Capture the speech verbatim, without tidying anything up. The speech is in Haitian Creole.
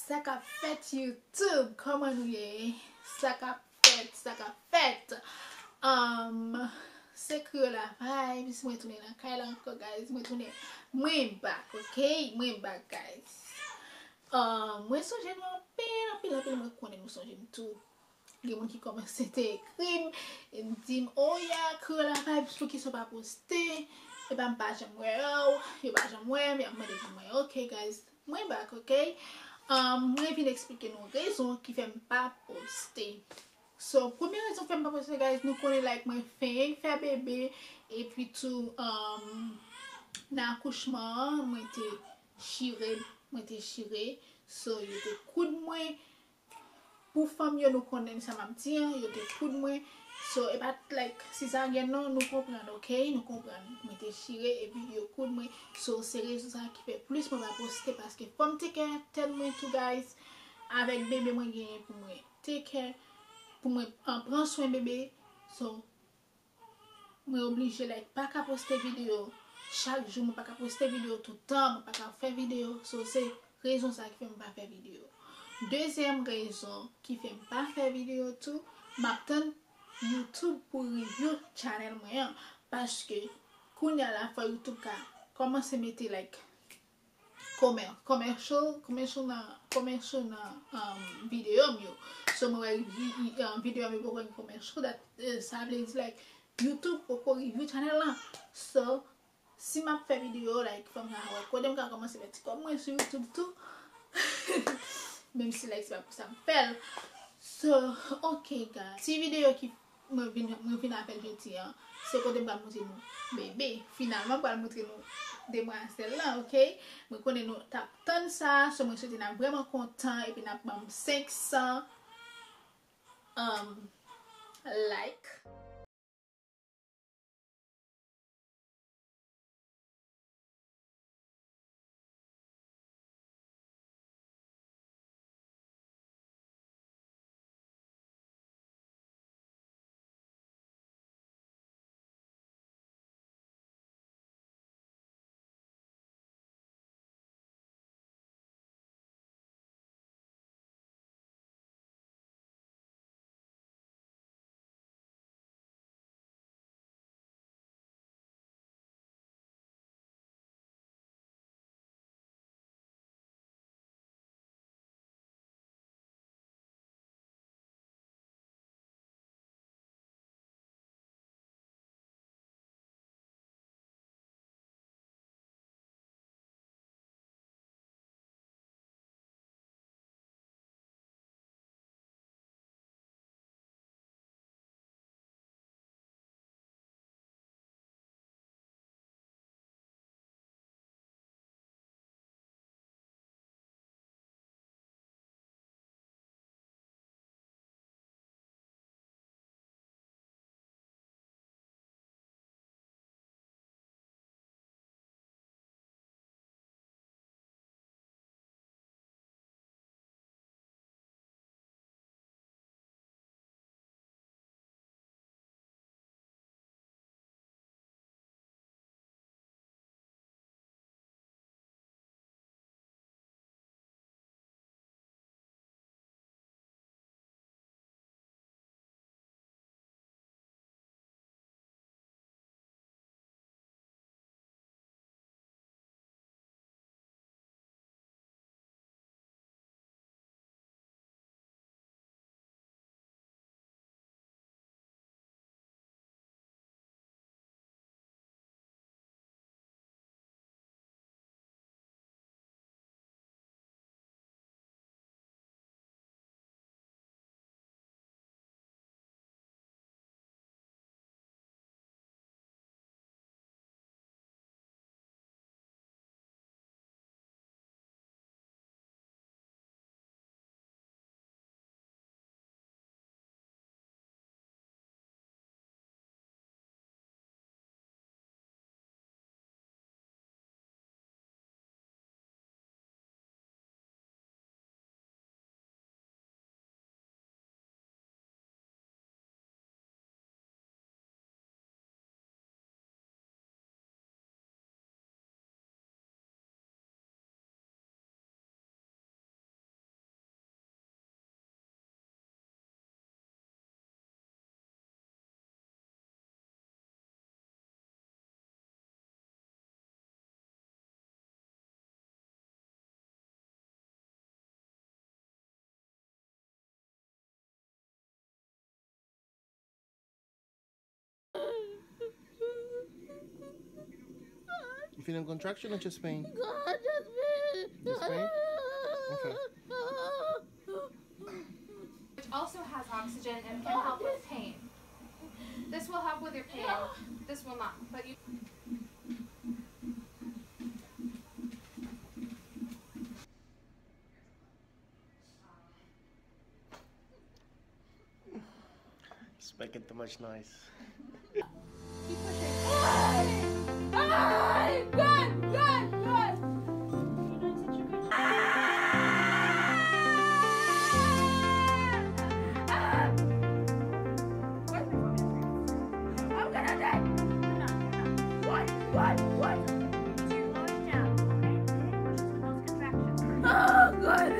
Sa k ap fèt YouTube, kòman nou ye? Sa k ap fèt, sa k ap fèt. Um, se Creola Vibes, mwen tounen nan kay la ankò, guys. Mwen tounen, mwen back, ok? Mwen back, guys. Um, mwen sonje nou anpil, anpil, anpil, mwen konnen nou sonje m tou. Gen moun ki kòmanse te ekri m, e m di m, "Oh yeah, Creola Vibes, poukisa w pa poste?" Epa m pa janm wè w, yo pa janm wè m, y ap mande pou mwen. Ok, guys, mwen back, ok? Um, mwen vin eksplike nou rezon ki fè m pa poste. So, premye rezon ki fè m pa poste, guys, nou konnen, like, mwen fenk fè bebe, epi tou, um, nan akouchman an, mwen te chire, mwen te chire. So, yo te koud mwen. Pou fanm yo, nou konnen sa m ap di an, yo te koud mwen. So, e pa t, like, sizaryen non, nou konprann, ok? Nou konprann. Mwen te chire, epi yo koud mwen. So, se rezon sa ki fè plis mwen pa poste, paske fò m take care tèt mwen tou, guys. Avèk bebe mwen genyen pou mwen take care, pou mwen, ah, pran swen bebe. So, mwen oblije, like, pa ka poste videyo chak jou, mwen pa ka poste videyo tout tan, mwen pa ka fè videyo. So, se rezon sa ki fè m pa fè videyo. Dezyèm rezon ki fè m pa fè videyo tou, m ap tann YouTube pou review channel mwen an. Paske, kounye a la, fò YouTube ka kòmanse mete, like, commer-, commercial, commercial nan, commercial nan, um, videyo m yo. So, mwen wè vi-, i-, um, videyo m yo poko gen commercial, that, eh, sa vle di, like, YouTube poko review channel lan. So, si m ap fè videyo, like, fò m ka wè kote m ka kòmanse fè ti kòb mwen sou YouTube tou. Menm si, like, se pa pou sa m fè l. So, ok, guys. Ti videyo ki mwen vin, mwen vin avè l jodi an, se kote m pral montre nou bebe. Finalman, m pral montre nou demwazèl lan, ok? Mwen konnen nou t ap tann sa, so mwen swete n ap vrèman kontan, epi n ap ban m senk san, um, like. Feeling contraction or just pain? God, just pain. Just pain? Okay. Which also has oxygen and can help with pain. This will help with your pain. This will not. But you. It's making too much noise. Keep pushing. Ay! Ay! God! God! God! You're doing such a good job. Ah! Ah! Where's my phone? I'm gonna die. What? What? What? Two, lower it down, okay? Push through those contractions. Oh, God.